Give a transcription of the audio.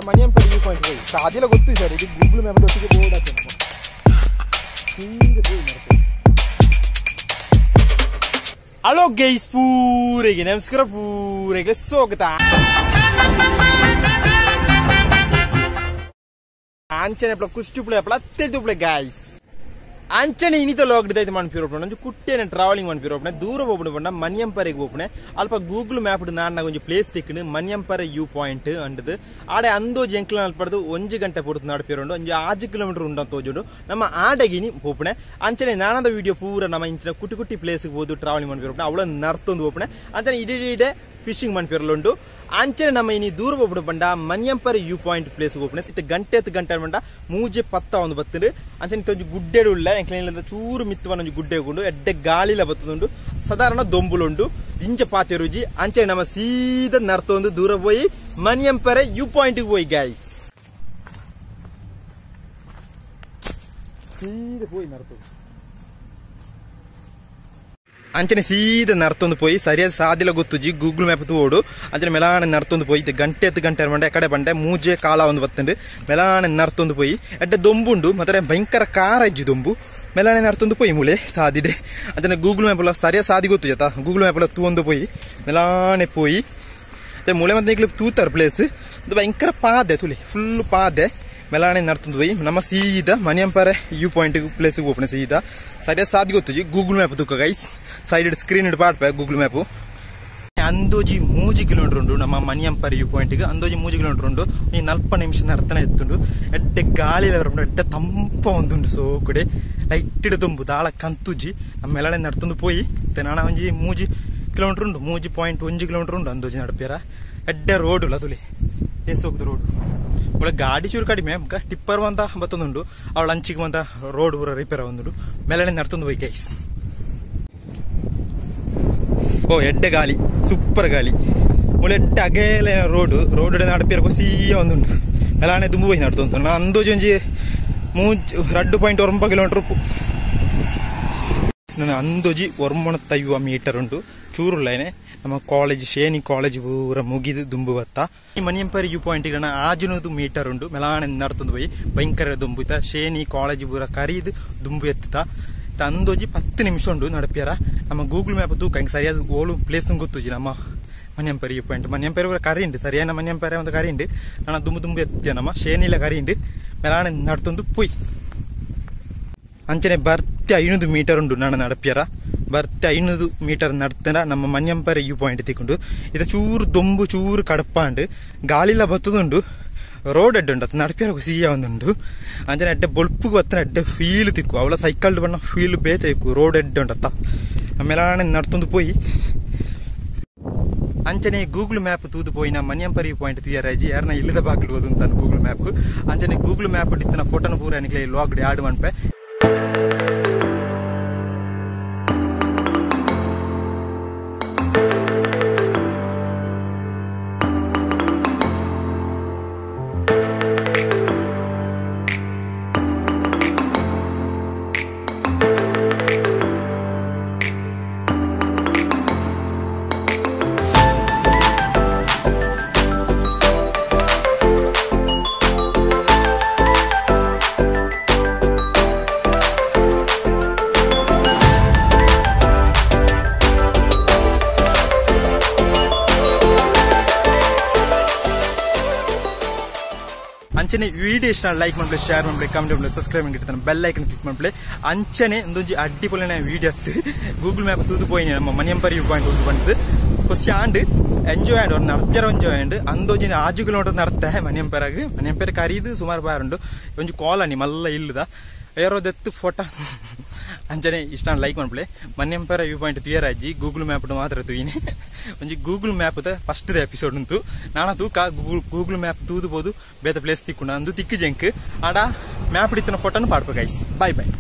ಮನಿಯಂಪರೆ view point ಹೋಗಿ ಸಾದಿಲ ಗೊತ್ತು sir ಇದು ಗೂಗಲ್ ಮ್ಯಾಪ್ ಒಟ್ಟಿಗೆ ಬೋರ್ಡ್ ಹಾಕಿ ಹಲೋ ಗೈಸ್ ಪೂರೆಗೆ ನಮಸ್ಕಾರ ಪೂರೆಗೆ ಸ್ವಾಗತ. ಅಂಚನೆ ಕುಷ್ಟಿ ಪುಳೆ ಅತ್ತೆದ್ದು ಗಾಯ್ಸ್ ಅಂಚನೆ ಇನ್ನಿತ ಲಾಕ್ ಮನ್ಪಿರೋಪಣ ಒಂಜಿ ಕುಟ್ಟೆನೆ ಟ್ರಾವೆಲಿಂಗ್ ಮನ್ಪಿರೋಪಣೆ ದೂರ ಹೋಗ್ಬಿಡು ಪಂಡ ಮನಿಯಂಪರೆಗೆ ಹೋಗ್ಪಣೆ ಅಲ್ಪ ಗೂಗಲ್ ಮ್ಯಾಪ್ ನಾನ್ನ ಒಂಜಿ ಪ್ಲೇಸ್ ತಿಕ್ಕಣು ಮನಿಯಂಪರೆ ವ್ಯೂ ಪಾಯಿಂಟ್ ಅಂಡದು ಆಡೆ ಅಂದೋಜಿ ಎಂಕ್ಲ ಅಲ್ಪಡ್ದು 1 ಗಂಟೆ ಪೂರ್ತಿ ನಡಪಿರೋಂಡು ಒಂಜಿ 6 ಕಿಲೋಮೀಟರ್ ಉಂಡ ತೋಜುಂಡು ನಮ್ಮ ಆಡೆಗಿನಿ ಹೋಗ್ಪಣೆ. ಅಂಚನೆ ನಾನದ ವಿಡಿಯೋ ಪೂರ ನಮ್ಮ ಇಂಚಿನ ಕುಟಿ ಕುಟ್ಟಿ ಪ್ಲೇಸ್ಗೆ ಹೋದು ಟ್ರಾವೆಲಿಂಗ್ ಮನ್ಪಿರೋಪಣೆ ಅವಳ ನರ್ತೊಂದು ಹೋಗ್ಪಣೆ. ಅಂಚನೆ ಇಡೀ ಇಡೀ ಫಿಶಿಂಗ್ ಮನ್ಪಿರಲುಂಡು. ಅಂಚನೆ ನಮ್ಮ ಇನಿ ದೂರ ಹೋಗ್ಬಿಡು ಪಂಡ ಮನಿಯಂಪರೆ ವ್ಯೂ ಪಾಯಿಂಟ್ ಪ್ಲೇಸ್ ಹೋಗ್ಪಣೆ ಇತ್ತ ಗಂಟೆ ಗಂಟೆ ಪಂಡ ಮೂಜೆ ಪತ್ತ ಒಂದು ಬತ್ತುಂಡು. ಅಂಚನೆ ಇತ್ತ ಒಂಜಿ ಗುಡ್ಡೆಡು ಉಳ್ಳ ಎಂಕ್ಲ ಚೂರು ಮಿತ್ತುವನ ಒಂಜಿ ಗುಡ್ಡೆ ಉಂಡು ಎಡ್ಡೆ ಗಾಳಿಲ ಬತ್ತುಂಡು ಸಾಧಾರಣ ದೊಂಬುಲುಂಡು ಇಂಚ ಪಾತೆ ರುಜಿ. ಅಂಚನೆ ನಮ್ಮ ಸೀದಾ ನರ್ತೊಂದು ದೂರ ಪೋಯಿ ಮನಿಯಂಪರೆ ವ್ಯೂ ಪಾಯಿಂಟ್ ಪೋಯಿ ಗಾಯ್ಸ್ ಸೀದಾ ಪೋಯಿ ನರ್ತೊಂದು. ಅಂಚನೆ ಸೀದಾ ನರ್ತೊಂದು ಪೋಯಿ ಸರಿಯಾದ ಸಾದಿಲ ಗೊತ್ತುಜಿ ಗೂಗಲ್ ಮ್ಯಾಪ್ ತೋಡು. ಅಂಚನೆ ಮೆಲಾನೆ ನರ್ತೊಂದು ಪೋಯಿ ಗಂಟೆ ಗಂಟೆ ಬಂಡೆ ಕಡೆ ಬಂಡೆ ಮೂಜೆ ಕಾಲ ಒಂದು ಬತ್ತುಂಡು ಮೆಲಾನೆ ನರ್ತೊಂದು ಪೋಯಿ ಎಡ್ಡೆ ದೊಂಬುಂಡು ಮತ್ತೆ ಭಯಂಕರ ಕಾರ ಇಜ್ಜಿ ದೊಂಬು ಮೆಲಾನೆ ನರ್ತೊಂದು ಪೋಯಿ ಮೂಳೆ ಸಾದಿಡೆ. ಅಂಚನೆ ಗೂಗಲ್ ಮ್ಯಾಪ್ ಸರಿಯಾದ ಸಾದಿ ಗೊತ್ತು ಜತ ಗೂಗಲ್ ಮ್ಯಾಪ್ ತೂವೊಂದು ಪೋಯಿ ಮೆಲಾನೆ ಪೋಯಿ ಮತ್ತೆ ಮೂಳೆ ಮತ್ತೆ ಈಗಲೂ ತೂತಾರ ಪ್ಲೇಸ್ ಇದು ಭಯಂಕರ ಪಾದೆ ತುಲಿ ಫುಲ್ ಪಾದೆ ಮೆಲಾನೆ ನರ್ತೊಂದು ಪೋಯಿ ನಮ್ಮ ಸೀದಾ ಮನಿಯಂಪರೆ ವ್ಯೂ ಪಾಯಿಂಟ್ ಪ್ಲೇಸ್ ಹೋಗ್ಪಣೆ ಸೀದಾ ಸರಿಯಾದ ಸಾದಿ ಗೊತ್ತುಜಿ ಗೂಗಲ್ ಮ್ಯಾಪ್ ತೂಕ ಗೈಸ್ ಸೈಡ್ ಸ್ಕ್ರೀನ್ ಪಾಡ್ಪೆ ಗೂಗಲ್ ಮ್ಯಾಪ್. ಅಂದೋಜಿ 3 ಕಿಲೋಮೀಟರ್ ಉಂಡು ನಮ್ಮ ಮನಿಯಂಪರೆ ವ್ಯೂ ಪಾಯಿಂಟ್ ಅಂದೋಜಿ 3 ಕಿಲೋಮೀಟರ್ ಉಂಡು. ಈ 40 ನಿಮಿಷ ನರ್ತನೆ ಎತ್ತುಂಡು ಎಡ್ಡೆ ಗಾಳಿ ಎಡ್ಡೆ ತಂಪ ಒಂದುಂಡು ಸೋ ಕಡೆ ಲೈಟ್ ತುಂಬು ದಾಳ ಕಂತುಜಿ ನಮ್ಮ ಮೆಲಾನೆ ನರ್ತೊಂದು ಪೋಯಿ ನಾನ ಒಂಜಿ 3 ಕಿಲೋಮೀಟರ್ ಉಂಡು 3.1 ಕಿಲೋಮೀಟರ್ ಉಂಡು ಅಂದೋಜಿ ನಡಪಿಯರ ಎಡ್ಡೆ ರೋಡ್ ಉಲ್ಲ ತುಲಿ ಏಸೋಗ್ದು ರೋಡ್ ಒಳ್ಳೆ ಗಾಡಿ ಚೂರು ಕಡಿಮೆ ಟಿಪ್ಪರ್ ಬಂತ ಬತ್ತೊಂದುಂಡು ಅವಳ ಅಂಚಿಗೆ ಬಂತ ರೋಡ್ ಪೂರ ರಿಪೇರ್ ಒಂದುಂಡು ಮೆಲನೆ ನರ್ತೊಂದು ಪೋಯಿ ಗೈಸ್. ಓ ಎಡ್ಡೆ ಗಾಳಿ ಸೂಪರ್ ಗಾಳಿ ಒಳ್ಳೆ ಎಡ್ಡೆ ಅಗೇಲೆ ರೋಡ್ ರೋಡ್ ನಡಪಿಯರ ಸೀಯ ಒಂದುಂಡು ಮೆಲಾನೆ ದುಂಬು ಪೋಯಿ ನಡ್ತೊಂದು. ನಾ ಅಂದೋಜಿ ಒಂಜಿ 2.9 ಕಿಲೋಮೀಟರ್ ನನ್ನ ಅಂದೋಜಿ 9 ಮೀಟರ್ ಉಂಟು ಚೂರುಳ್ಳೇನೆ ನಮ್ಮ ಕಾಲೇಜ್ ಶೇನಿ ಕಾಲೇಜ್ ಪೂರ ಮುಗಿದು ದುಂಬು ಬತ್ತ. ಈ ಮನಿಯಂಪರೆ ವ್ಯೂ ಪಾಯಿಂಟ್ 600 ಮೀಟರ್ ಉಂಟು ಮೆಲಾನೆ ನರ್ತೊಂದು ಪೋಯಿ ಭಯಂಕರ ದುಂಬು ಇತ್ತ ಶೇನಿ ಕಾಲೇಜ್ ಪೂರ ಕರೀದು ದುಂಬು ಎತ್ತುತ್ತ ಅಂದೋಜಿ 10 ನಿಮಿಷ ಉಂಟು ನಡಪಿಯರ. ನಮ್ಮ ಗೂಗಲ್ ಮ್ಯಾಪ್ ತೂಕ ಹಿಂಗೆ ಸರಿಯಾದ ಓಳು ಪ್ಲೇಸ್ ಗೊತ್ತುಜಿ ನಮ್ಮ ಮನಿಯಂಪರೆ ವ್ಯೂ ಪಾಯಿಂಟ್ ಮನಿಯಂಪರೆ ಪೂರ ಕರಿ ಉಂಟು ಸರಿಯಾದ ಮನಿಯಂಪರೆ ಒಂದು ಕರಿ ಉಂಟು ನಾನು ದುಂಬು ದುಂಬು ಎತ್ತಿಯ ನಮ್ಮ ಶೇನಿಲ ಕರಿ ಉಂಟು ಮೆಲಾನೆ ನಡ್ತೊಂದು ಪೋಯಿ. ಅಂಚನೆ ಬರ್ತಿ 500 ಮೀಟರ್ ಉಂಟು ನಾನು ನಡಪಿಯರ ಬರ್ತಿ 500 ಮೀಟರ್ ನಡ್ತನ ನಮ್ಮ ಮನಿಯಂಪರೆ ವ್ಯೂ ಪಾಯಿಂಟ್ ತಿಕ್ಕೊಂಡು ಇದು ಚೂರು ದೊಂಬು ಚೂರು ಕಡಪಾಂಡು ಗಾಳಿಲ ಬತ್ತದುಂಡು ರೋಡ್ ಎಡ್ಡೆ ಉಂಟು ಅದು ನಡಪಿಯರ ಸೀಯ ಒಂದುಂಡು. ಅಂಚನೆ ಎಡ್ಡೆ ಬೊಲ್ಪುಗು ಬತ್ತನ ಎಡ್ಡೆ ಫೀಲ್ ತಿಕ್ಕು ಅವಳ ಸೈಕಲ್ ಬಣ್ಣ ಫೀಲ್ ಬೇತೈಕು ರೋಡ್ ಎಡ್ಡೆ ಉಂಟತ್ತ ಮೆಲಾನೆ ನಡ್ತೊಂದು ಪೋಯಿ. ಅಂಚನೆ ಗೂಗಲ್ ಮ್ಯಾಪ್ ತೂದು ಪೋಯಿನ ಮನಿಯಂಪರೆ ವ್ಯೂ ಪಾಯಿಂಟ್ ತುಯರಾಜಿ ಯಾರನ್ನ ಇಲ್ಲದ ಬಾಗಿಲು ಹೋದು ಅಂತಾನೆ ಗೂಗಲ್ ಮ್ಯಾಪ್. ಅಂಚನೆ ಗೂಗಲ್ ಮ್ಯಾಪ್ ಇತ್ತಿನ ಫೋಟೋನ ಪೂರ എനിಕೆ ಲಾಗ್ ಆಡ್ ಮನ್ಪೆ. ಅಂಚನೆ ವಿಡಿಯೋ ಇಷ್ಟ ಲೈಕ್ ಮಾಡ್ಲಿ ಶೇರ್ ಮಾಡ್ಲಿ ಕಮೆಂಟ್ ಮಾಡ್ಲಿ ಸಬ್ಸ್ಕ್ರೈಬ್ ಮಾಡಿರ್ತಾನೆ ಬೆಲ್ ಐಕನ್ ಕ್ಲಿಕ್ ಮಾಡ್ಲಿ. ಅಂಚನೆ ಒಂದೊಂಜಿ ಅಡ್ಡಿಪೊಲಿನ ವಿಡಿಯೋ ಅತ್ತು ಗೂಗಲ್ ಮ್ಯಾಪ್ ತೂದು ಪೋಯಿನಿ ನಮ್ಮ ಮನಿಯಂಪರೆ ವ್ಯೂ ಪಾಯಿಂಟ್ ಉಂಟು ಬಂದು ಕೊಸಿ ಆಂಡ್ ಎಂಜಾಯ್ ಆಂಡ್ ಒಂದು ನಡ್ಪಿಯರ ಎಂಜಾಯ್ ಆಂಡ್ ಅಂದೋಜಿನ 6 ಕಿಲೋಮೀಟರ್ ನಡ್ತೆ ಮನಿಯಂಪೆರಾಗ ಮನಿಯಂಪೆರೆ ಕರೀದು ಸುಮಾರು ಬಾರುಂಡು ಒಂಜಿ ಕಾಲನಿ ಮಲ್ಲ ಇಲ್ಲದ ಏರೋದೆತ್ತು ಫೋಟೋ. ಅಂಚನೆ ಇಷ್ಟ ಲೈಕ್ ಮಾಡ್ಲಿ ಮನಿಯಂಪರೆ ವ್ಯೂ ಪಾಯಿಂಟ್ ತುಯರಾಜಿ ಗೂಗಲ್ ಮ್ಯಾಪ್ ಮಾತ್ರ ತೂಯಿನಿ ಒಂಜಿ ಗೂಗಲ್ ಮ್ಯಾಪ್ ಫಸ್ಟ್ ಎಪಿಸೋಡ್ ಉಂಟು ನಾನ ತೂಕ ಗೂಗಲ್ ಮ್ಯಾಪ್ ತೂದುಬೋದು ಬೇತ ಪ್ಲೇಸ್ ತಿಕ್ಕು ಅಂದು ತಿಕ್ಕು ಜಂಕ್ ಆಡ ಮ್ಯಾಪ್ ಇತ್ತಿನ ಫೋಟೋನು ಪಾಡ್ಪ ಗೈಸ್. Boy boy.